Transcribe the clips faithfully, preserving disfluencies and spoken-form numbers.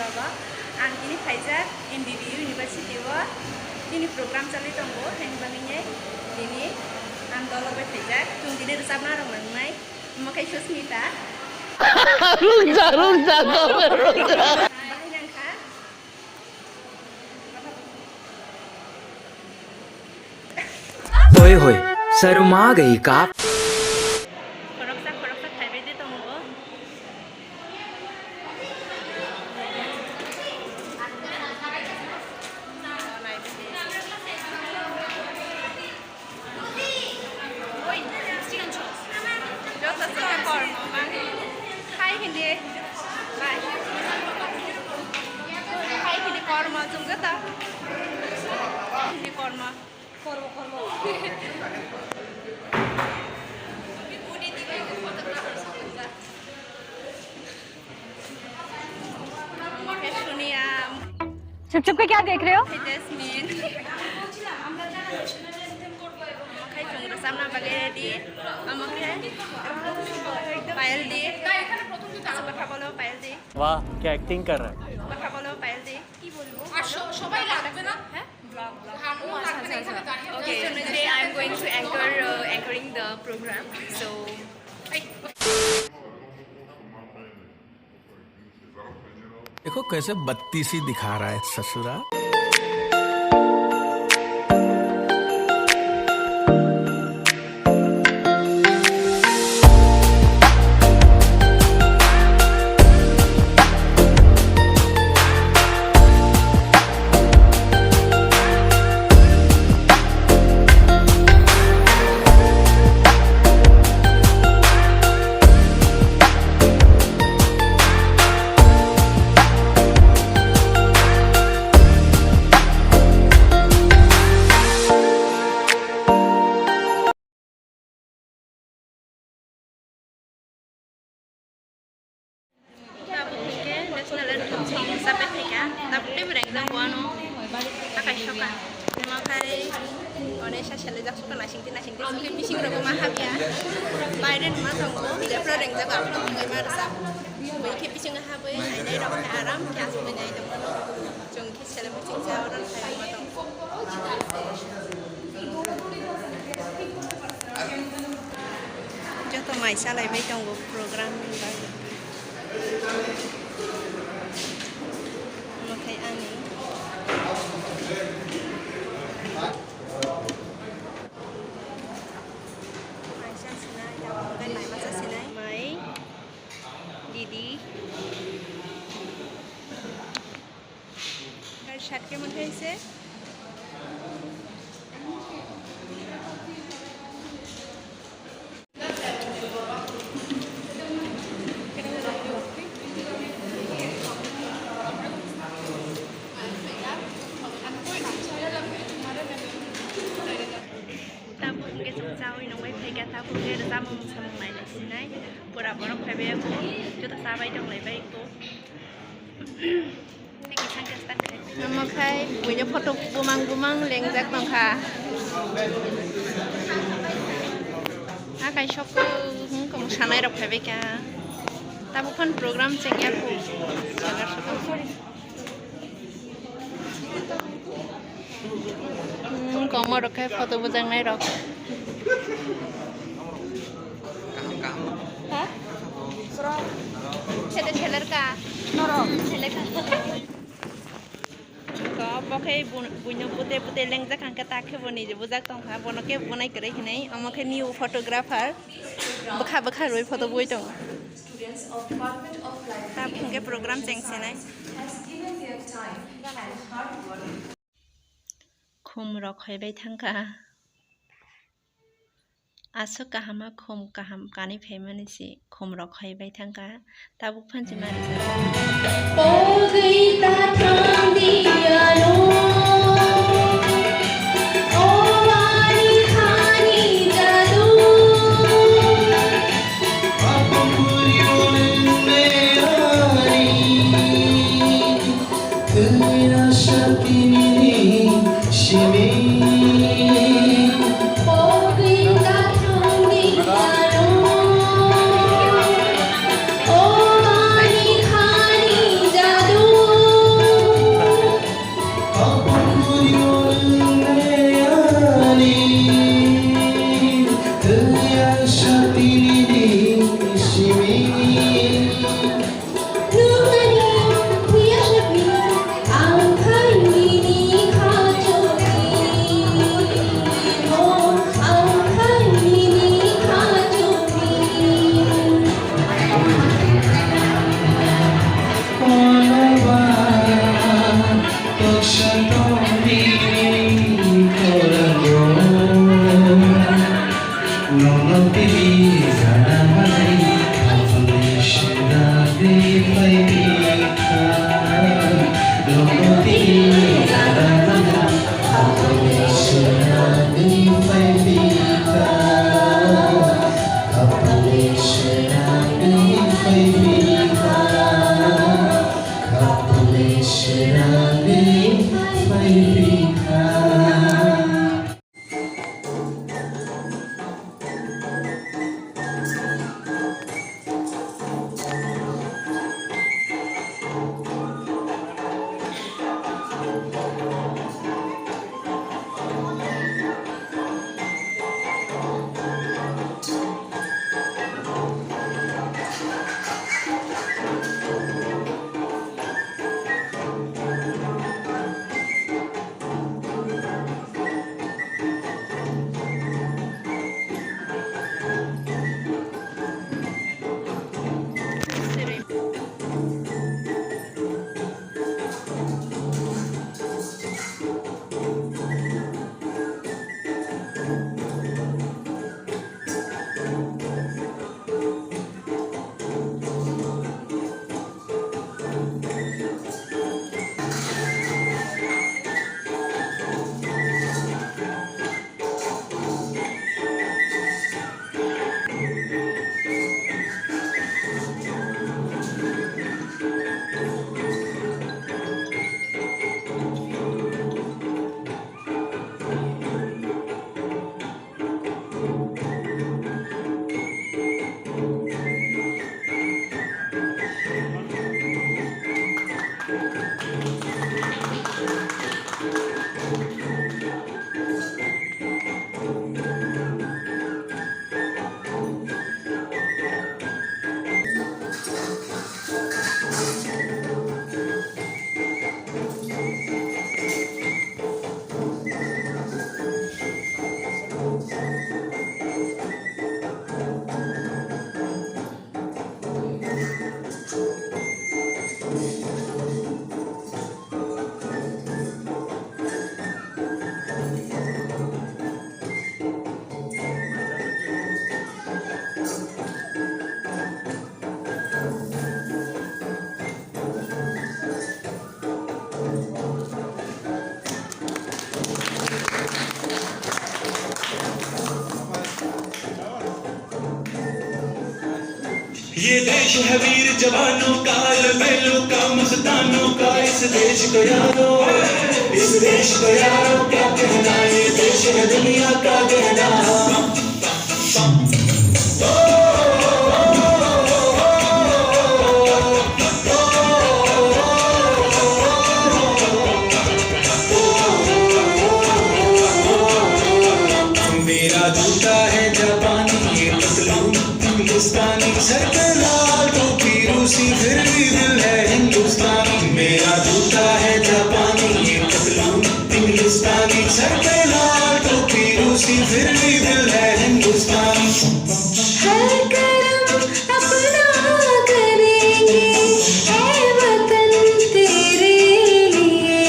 Ang tini phaijak M B B U University o, tini program chali tongo, haini bagwi tini ang dolo bai phaijak, chwng tini rwchapna rok nangnai, omo khe Susmita. Rungja, rungja, rungja. Bahai nangkha. ओए होए, शर्मा गई का? Khoroksa, khoroksa khaibai de tongo. Joto se kormo, hai hindi, hai hindi kormo, chwng joto hindi kormo. Omo khe Sonia. चुप चुप के क्या देख रहे हो? Jasmine. Omo khe chwng rwchapna bagwi ready. Omo khe Payal di. Kotha bolo Payal di. वाह, क्या एक्टिंग कर रहा है। Kotha bolo Payal di. আর স-, সবাই লাগবে না? হ্যাঁ? Okay, today I am going to anchor, uh, anchoring the program. So, देखो कैसे बत्तीसी दिखा रहा है ससुरा। Tabuk hwnkhe national anthem song rwchapwi phaikha, tabuk teibo rengjak wano, akai soka. Omo khai onek sa selaijak soka, naisingtwi naisingtwi soka, bising rogo ma habya. Baire ma tongo, jephru rengjak aphuru wngwi ma rwchap. Bai khe bisingo habwi nainai rok khe aram khe asugwi nai tongmano. Chwng khe seleng biching sa oro khai ma tong. Joto mai salai bai tongo program ni bagwi. Omo khai ani. Mai sa sinai, tabuk hwnkhe mai masa sinai. Mai, didi. Guys, shirt kemon khe se? Tabuk hwnkhe chwng chaui nungbai phaikha, tabuk hwnkhe rwchapmung samung nainai sinai. Pura borok phaibai kho, joto chabai tonglaibai kho. Omo khai buino photo bumang bumang lengjak tongkha. Akai sok hwnkhe sanai rok phaibai kha. Tabuk phano program chengya kho. Sagar sokam. Hmm, kongma rok khe photo bujaknai rok. Ha? Sede seler ka. Norok. Seler ka. Ko bo khe bun-, buino pute pute lengjak hwnkhe ta khe bo niji bujak tongkha. Bono khe bunai kwrwi hinwi. Omo khe new photographer. Bwkha bwkha rwi photo bui tongo. Tabuk hwnkhe program chengsinai. Khum rok hoibai thangkha. Aswk kahama khum kaham kanwi phaimani se khum rok hoibai thangkha. Tabuk phan se mari. ये देश है वीर जवानों का, अलबेलों का, मस्तानों का, इस देश को यारो, इस देश को यारो क्या कहना, ये देश है दुनिया का गहना। मेरा जूता है जापानी, ये पतलून हिंदुस्तानी, सर पे लाल टोपी रूसी, फिर भी दिल है हिंदुस्तानी। मेरा जूता है जापानी, ये पतलून हिंदुस्तानी, सर पे लाल टोपी रूसी, फिर भी दिल है हिंदुस्तानी। हर करम अपना करेंगे, ऐ वतन तेरे लिए।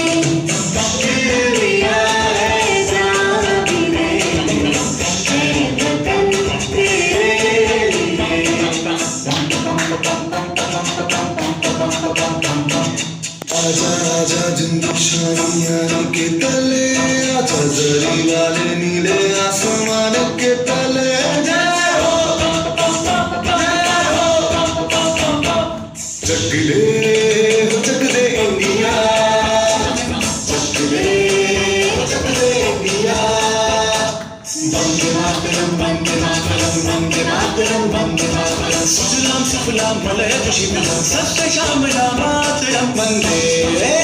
आजा आजा जिंदू शानी यारी के तले, आजा जरी वाले नीले आसमान के तले। जय हो, जय हो। जग दे हो जग दे इंडिया, जग दे हो जग दे इंडिया। वंदे मातरम, वंदे मातरम, वंदे मातरम, वंदे मातरम। सुजलाम सुफलाम मलयज शिवलाम, सत्य श्यामलाम मातरम वंदे मातरम।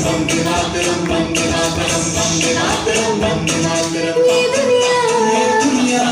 वंदे मातरम, वंदे मातरम, वंदे मातरम, वंदे मातरम। ये दुनिया, ये दुनिया।